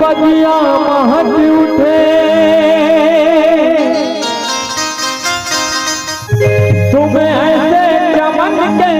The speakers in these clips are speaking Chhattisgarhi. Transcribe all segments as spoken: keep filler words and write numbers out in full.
पगिया महक उठे, तुम ऐसे चमन के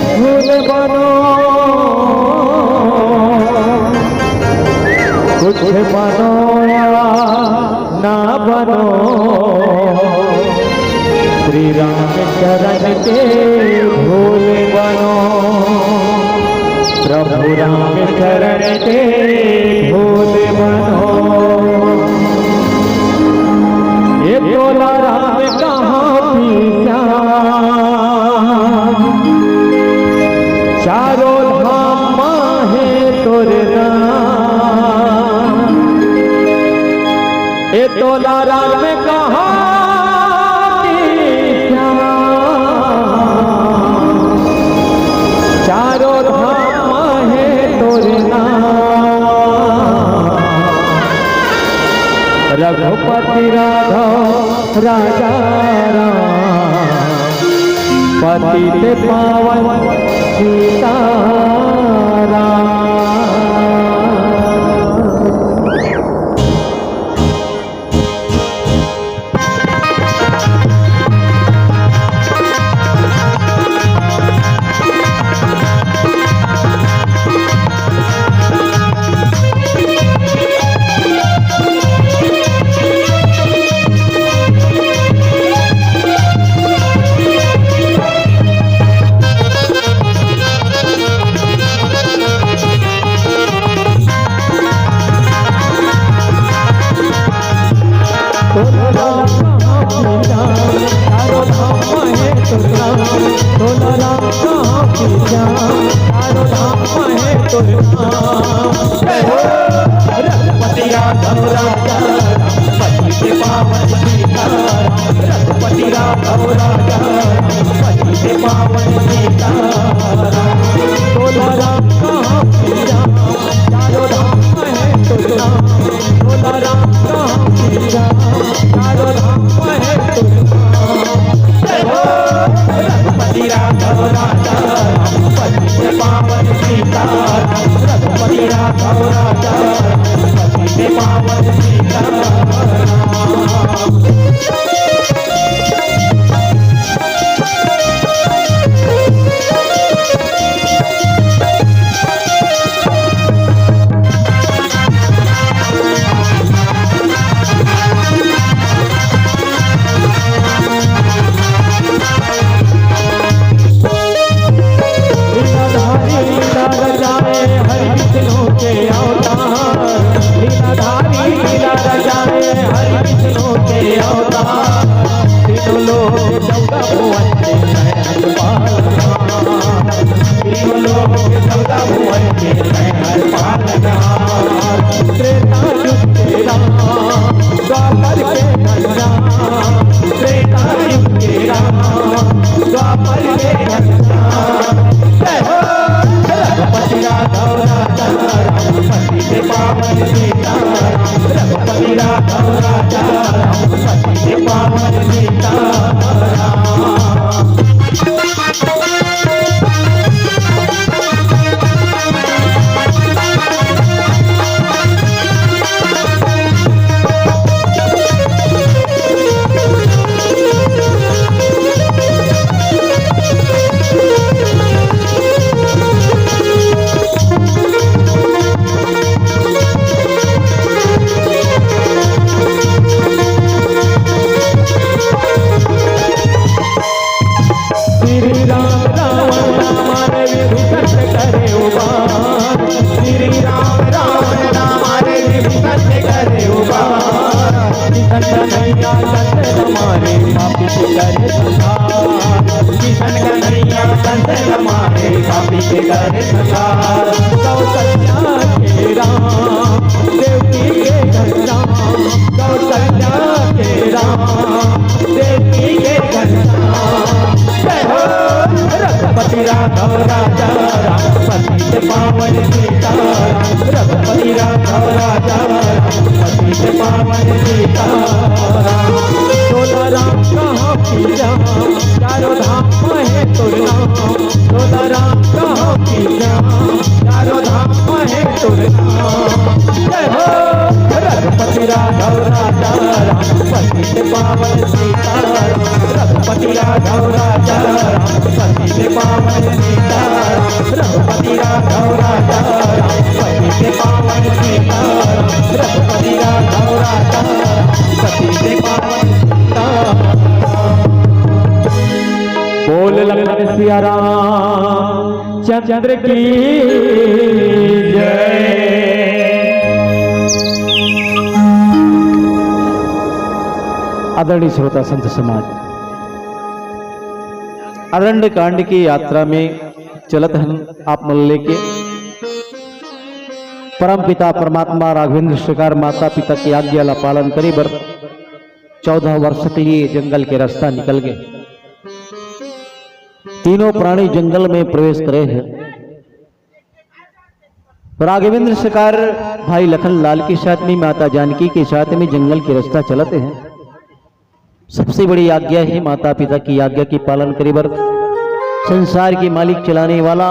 फूल बनो, कुछ बनो या ना बनो, श्री राम चरण के धूल बनो, प्रभु राम चरण के धूल बनो। ये तोला राम कहाँ पीछा, चारों धाम हे तोर नाम। ए तोला राम कहाँ की श्याम, चारों धाम हे तोर नाम। रघुपति राघव राजा राम, पतित पावन सीताराम। रघुपति राघव राजा राम, पतित पावन सीताराम। रघुपति राघव राजा राम, पतित पावन सीताराम। तोला राम कहाँ पीछा, चारों धाम हे तोर नाम। तोला राम कहाँ पीछा, चारों धाम हे तोर नाम। जय हो रघुपति राघव राजा राम, पतित पावन सीताराम। रघुपति राघव राजा राम, पतित पावन सीताराम। लीलाधारी लीला रचाए हरि विष्णु के अवतार। लीलाधारी लीला रचाए हरि विष्णु के अवतार। तीनों लोक चौदह भुवन के हैं रखवार। तीनों लोक चौदह भुवन के हैं रखवार। त्रेता युग के राम, द्वापर के कलराम। त्रेता युग के राम, द्वापर के कलराम। जय हो रघुपति राघव राजा राम, पतित पावन सीताराम। रघुपति राघव राजा राम, पतित पावन सीताराम। श्री राम रावण ला मारे विभीषण करे उबार। श्री राम रावण ला मारे विभीषण करे उबार। किशन कन्हैया कंस ला मारे पापी के करे संहार। किशन कन्हैया कंस ला मारे पापी के करे संहार। कौशल्या के राम, देवकी के घनश्याम। कौशल्या के राम, देवकी के घनश्याम। जय हो रघुपति राघव राजा राम, पतित पावन सीताराम। रघुपति राघव राजा राम, पतित पावन सीताराम। तोला राम कहाँ पीछा, चारों धाम हे तोर नाम। तोला राम कहाँ पीछा, चारों धाम हे तोर नाम। जय हो पावन सीताराम, रघुपति राघव राजा राम। पतित पावन सीताराम, रघुपति राघव राजा राम। पतित पावन सीताराम, रघुपति राघव राजा राम। पतित पावन सीताराम। बोल लखन सिया राम चंद्र की जय। आदरणीय श्रोता संत समाज, अरण्य कांड की यात्रा में चलत हन आप मन लेके। परम पिता परमात्मा राघवेंद्र सरकार माता पिता की आज्ञा ला पालन करे बर चौदह वर्ष के लिए जंगल के रास्ता निकल गए। तीनों प्राणी जंगल में प्रवेश करे हैं। राघवेंद्र सरकार भाई लखन लाल के साथ में, माता जानकी के साथ में जंगल के रास्ता चलते हैं। सबसे बड़ी आज्ञा है माता पिता की आज्ञा के पालन करे बर। संसार के मालिक चलाने वाला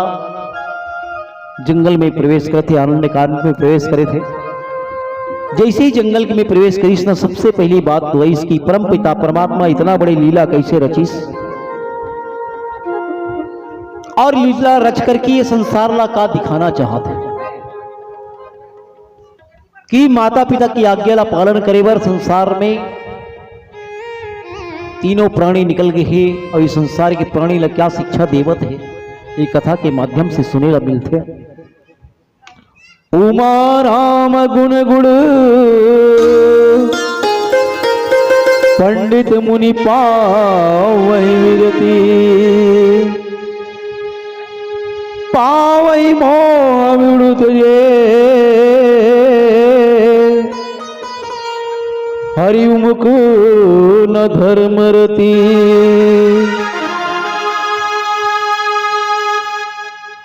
जंगल में प्रवेश करे थे, आनंद कांड में प्रवेश करे थे। जैसे ही जंगल में प्रवेश करिस ना, सबसे पहली बात तो है इसकी, परम पिता परमात्मा इतना बड़ी लीला कैसे रचिस और लीला रच करके ये संसार ला का दिखाना चाहत है कि माता पिता की आज्ञा ला पालन करे बर संसार में तीनों प्राणी निकल गए हे और इस संसार के प्राणी ला क्या शिक्षा देवत हे, ये कथा के माध्यम से सुने ला मिलथे। उमा राम गुण गुण पंडित मुनि पावहि विरति, पावहि मोह विड़ुत जे, हरि उमुख न धर्म रति।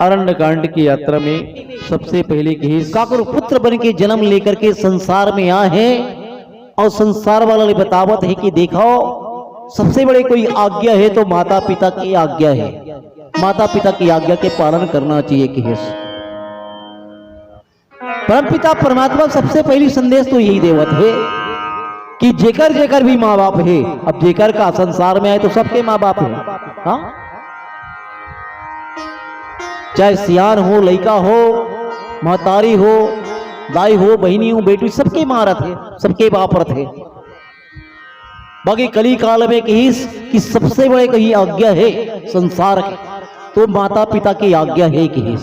अरण्य कांड की यात्रा में सबसे पहले कहिस काकर पुत्र बन के जन्म लेकर के संसार में आए हैं और संसार वाला ले बतावत है कि देखो, सबसे बड़े कोई आज्ञा है तो माता पिता की आज्ञा है, माता पिता की आज्ञा के पालन करना चाहिए। कहिस परमपिता परमात्मा सबसे पहली संदेश तो यही देवत है कि जेकर जेकर भी माँ बाप है, अब जेकर का संसार में आए तो सबके माँ बाप है, हाँ, चाहे सियान हो, लइका हो, महतारी हो, दाई हो, बहिनी हो, बेटी, सबके माँ रथे, सबके बाप रथे। बाकी कली काल में कहिस कि सबसे बड़े कही आज्ञा है संसार के, तो माता पिता की आज्ञा है कहिस।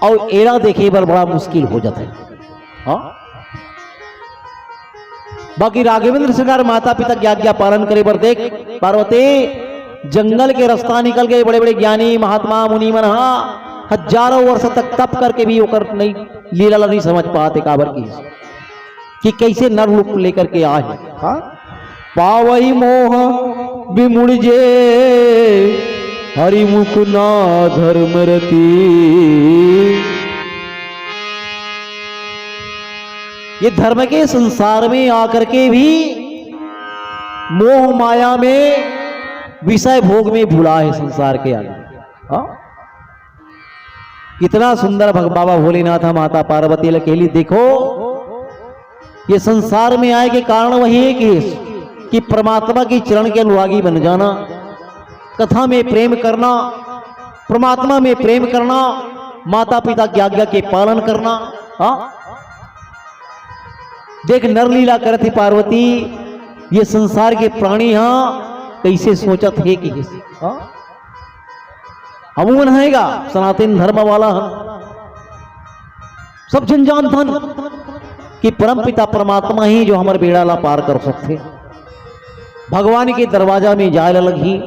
और एला देखे बर बड़ा मुश्किल हो जाता है। हाँ, बाकी राघवेंद्र सरकार माता पिता की आज्ञा पालन करे बर देख पार्वती जंगल के रास्ता निकल गए। बड़े बड़े ज्ञानी महात्मा मुनि मन हा हजारों वर्ष तक तप करके भी ओकर नहीं, लीला ला नहीं समझ पाते काबर की कि कैसे नर रूप लेकर के आए। हाँ, पावहि मोह विमुड़ जे हरि मुख ना धर्म रति। ये धर्म के संसार में आकर के भी मोह माया में विषय भोग में भुला है संसार के आगे। हाँ, कितना सुंदर भग-, बाबा भोलेनाथ माता पार्वती ला कहली, देखो, ये संसार में आए के कारण वही है कि, कि परमात्मा की चरण के अनुरागी बन जाना, कथा में प्रेम करना, परमात्मा में प्रेम करना, माता पिता की आज्ञा के पालन करना। हाँ, देख नर लीला करत हे पार्वती, ये संसार के प्राणी हा कैसे सोचत हे कि, हाँ, हम मन है गा सनातन धर्म वाला हा, सब झन जानथन कि परम पिता परमात्मा ही जो हमर बेड़ा ला पार कर सकथे। भगवान के दरवाजा में जाए ला लगही,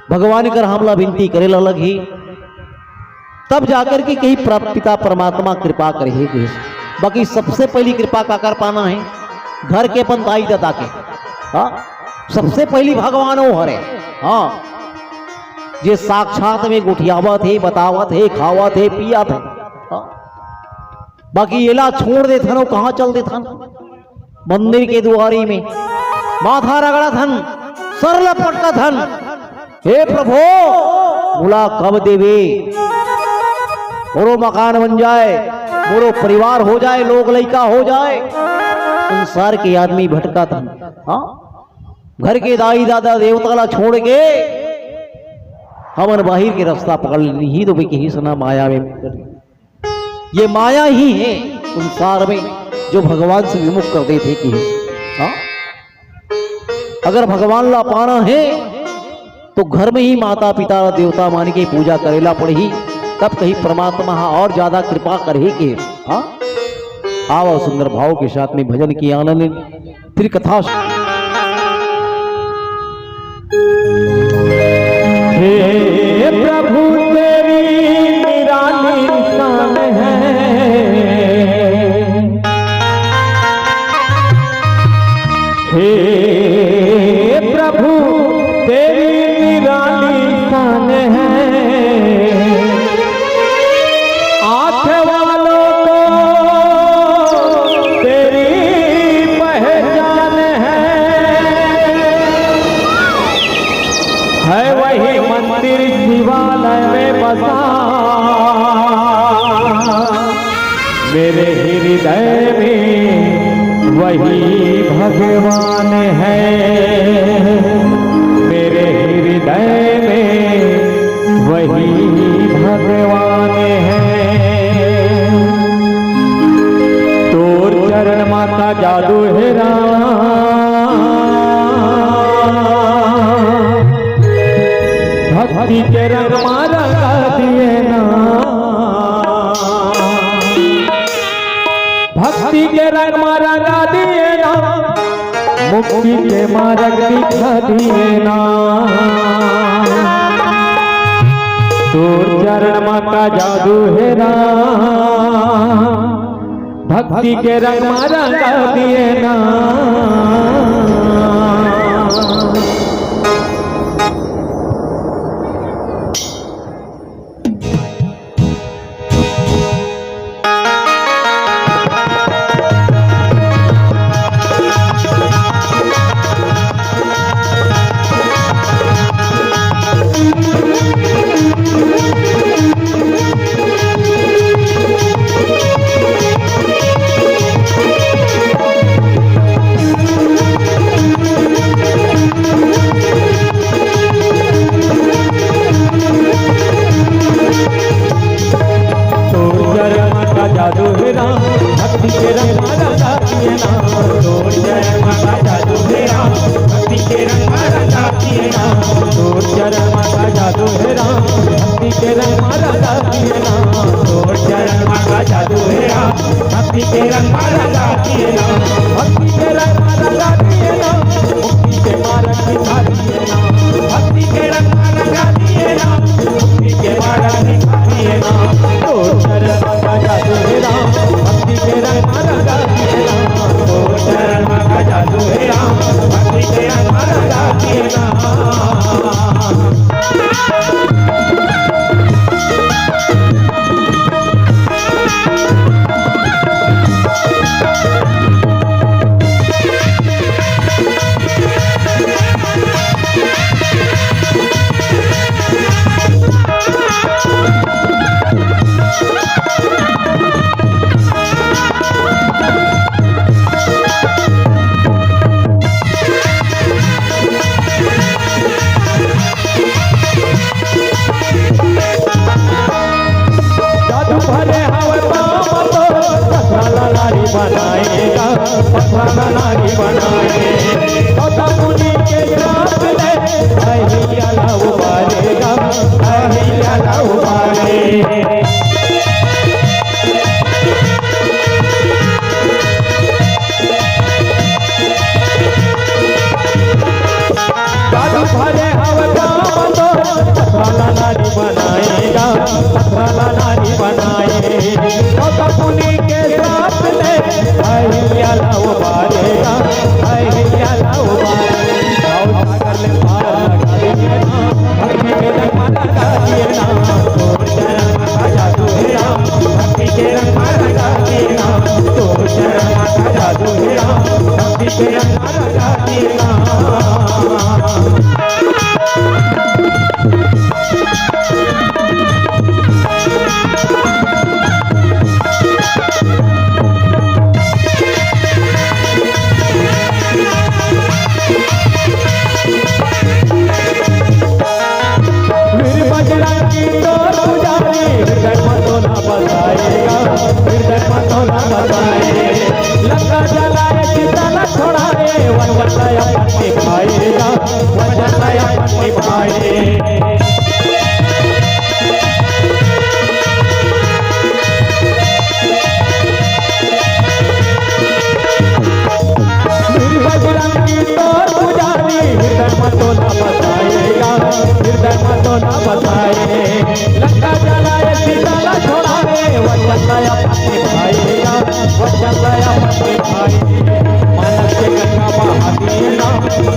भगवान कर हमला विनती करे ला लगही, तब जाकर के कहीं प्र-, पिता परमात्मा कृपा करे हे कहिस। बाकी सबसे पहली कृपा काकर पाना है? घर के अपन दाई ददा के। हाँ, सबसे पहली भगवान वो हरे। हाँ, जे साक्षात में गोठियावत हे, बतावत हे, खावत हे, पियात हे। हाँ, बाकी एला छोड़ देथन, वो कहाँ चल देथन? मंदिर के दुआरी में माथा रगड़त हन, सर ल पटकत हन, हे प्रभु, मोला कब देवे? मोरो मकान बन जाए, मोरो परिवार हो जाए, लोग लइका हो जाए। संसार के आदमी भटकत हन। हाँ, घर के दाई दादा देवता ला छोड़ के हमन बाहिर के रास्ता पकड़ लेनी ही तो भी कहीं सुना माया में। ये माया ही है संसार में जो भगवान से विमुख कर देथे कि हाँ, अगर भगवान ला पाना है तो घर में ही माता पिता देवता मान के पूजा करेला पड़ही, तब कहीं परमात्मा हा और ज्यादा कृपा करही के। हाँ, आवा सुंदर भाव के साथ में भजन की आनंद फिर कथा। हे प्रभु तेरी निराली शान है। हे प्रभु तेरी निराली शान है। आँख वालों को तेरी पहचान है। है वही मंदिर शिवालय में बसा। मेरे हृदय में वही भगवान है। मेरे हृदय में वही भगवान है। तोर चरण मा का जादू हे राम, भक्ति के रंग मा रंगा दिए ना। भक्ति के रंग मा रंगा दिए ना, मुक्ति के मार्ग दिखा दिए ना। तोर चरण मा का जादू हे राम, भक्ति के रंग मा रंगा दिए ना। तोर चरण मा का जादू हे राम, भक्ति के रंग मा रंगा दिए ना। तोर चरण मा का जादू हे राम, भक्ति के रंग मा रंगा दिए ना। तोर चरण मा का जादू हे राम, भक्ति के रंग मा रंगा दिए ना। तोर चरण मा का जादू हे राम, भक्ति के रंग मा रंगा दिए ना। भक्ति के रंग मा रंगा दिए ना, मुक्ति के मार्ग दिखा दिए ना। भक्ति के रंग मा रंगा दिए ना, मुक्ति के मार्ग दिखा दिए ना। तोर चरण मा का जादू हे राम, भक्ति के रंग मा रंगा दिए ना। तोर चरण मा का जादू हे राम, भक्ति के रंग मा रंगा दिए ना। जादू भरे हवे पाँव तो पथरा ला नारी बनाएगा, पथरा ला नारी बनाएगा। तो मुनि के श्राप ले अहिल्या ला उबारेगा, अहिल्या ला उबारेगा। जादू भरे हवे पाँव तो पथरा ला नारी बनाएगा, पथरा ला नारी बनाएगा। तो मुनि के श्राप ले अहिल्या ला उबारेगा, अहिल्या ला उबारेगा। आओ सागर ले पार लगा दिए ना, भक्ति के रंग मा रंगा दिए ना। तोर चरण मा का जादू हे राम, भक्ति के रंग मा रंगा दिए ना। तोर चरण मा का जादू हे राम, भक्ति के रंग मा रंगा दिए ना। रंगी तोर पुजारी, हृदय म तोला बसाए गा, हृदय म तोला बसाए। लंका जलाए, सीता ला छोड़ाए, वचन ला अपन निभाए गा, वचन ला अपन निभाए। वीर बजरंगी तोर पुजारी, हृदय म तोला बसाए गा, हृदय म तोला बसाए। लंका जलाए, सीता ला छोड़ाए, वचन ला अपन निभाए गा, वचन ला अपन निभाए। मानस के गंगा बहा दिए ना,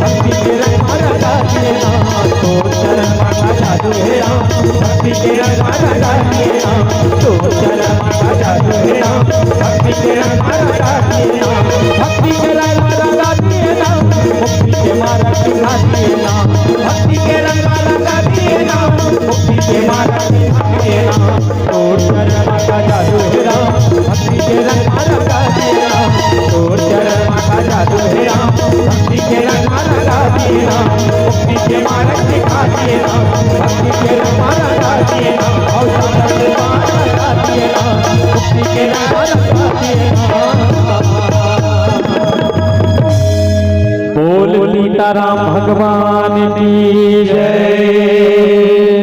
भक्ति के रंग मा रंगा दिए ना, तोर चरण मा का जादू हे राम, भक्ति के रंग मा रंगा दिए ना, तोर चरण मा का जादू हे राम, भक्ति के रंग मा रंगा दिए ना, भक्ति के रंग मा रंगा दिए ना, मुक्ति के मार्ग दिखा दिए ना, भक्ति के रंग मा रंगा दिए ना, मुक्ति के मार्ग दिखा दिए ना। तोर चरण मा का जादू हे राम, भक्ति के रंग मा रंगा दिए राम। तोर चरण मा का जादू हे राम, भक्ति के रंग मा रंगा दिए राम। मुक्ति के मार्ग दिखा दिए राम, भक्ति के रंग मा रंगा दिए राम। अउ संत के पार लगा दिए राम, मुक्ति के रंग मा रंगा दिए राम। बोल सीताराम भगवान की जय।